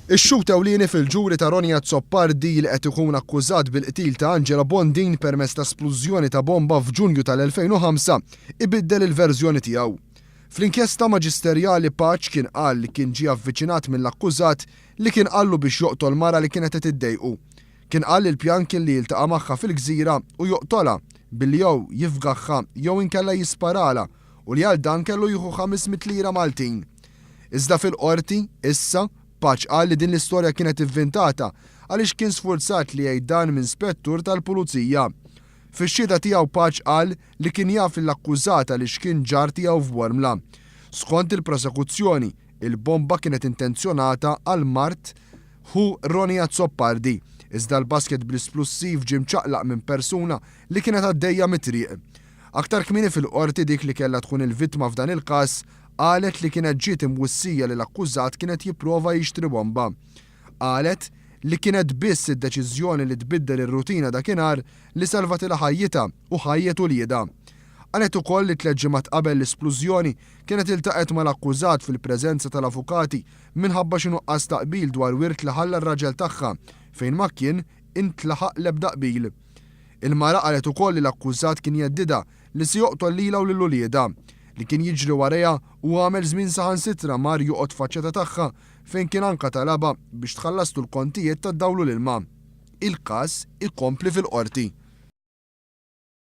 Ix-xhud ewlieni fil-ġuri ta' Ronnie Azzopardi li qed ikun akkużat bil-qtil ta' Angela Bondin permezz ta' splużjoni ta' bomba f'Ġunju tal-2005 ibiddel il-verżjoni tiegħu. Fl-inkjesta maġisterjali Pace kien qal li kien ġie avviċinat mill-akkużat li kien qallu biex joqtol mara li kienet qed iddejqu. Kien qal li l-pjan kien li jiltaqa' magħha fil-gżira u joqtolha billi jew jifgagħha jew inkella jisparalha u li għal dan kellu jieħu 500 lira Maltin. Iżda fil-Qorti, issa, Pace qal li din l-istorja kienet ivvintata għaliex kien sfurzat li jgħid dan minn spettur tal-Pulizija. Fix-xhieda tiegħu Pace qal li kien jaf lill-akkużat għaliex kien ġar tiegħu f'Bormla. Skont il-prosekuzzjoni, il-bomba kienet intenzjonata għal mart ħu Ronnie Azzopardi, iżda l-basket bl-isplussiv ġie mċaqlaq minn persuna li kienet għaddejja mit-triq. Aktar kmieni fil-Qorti dik li kellha tkun il-vittma f'dan il-każ qalet li kienet ġiet imwissija li l-akkużat kien qed jipprova jixtri bomba. Qalet li kienet biss id-deċiżjoni li tbiddel ir-rutina dakinhar li salvatilha ħajjitha u ħajjet uliedha. Qalet ukoll li tlett ġimgħat qabel l-isplużjoni kienet iltaqgħet mal-akkużat fil-preżenza tal-avukati minħabba xi nuqqas ta' qbil dwar wirt li ħalla r-raġel tagħha fejn ma kien intlaħaq l-ebda qbil. Il-mara qalet ukoll li l-akkużat kien jheddidha li se joqtol lilha u lil uliedha, li kien jiġri warajha u għamel żmien saħansitra mar joqgħod faċċata tagħha fejn kien anka talabha biex tħallaslu l-kontijiet tad-dawl u l-ilma. Il-każ ikompli fil-Qorti.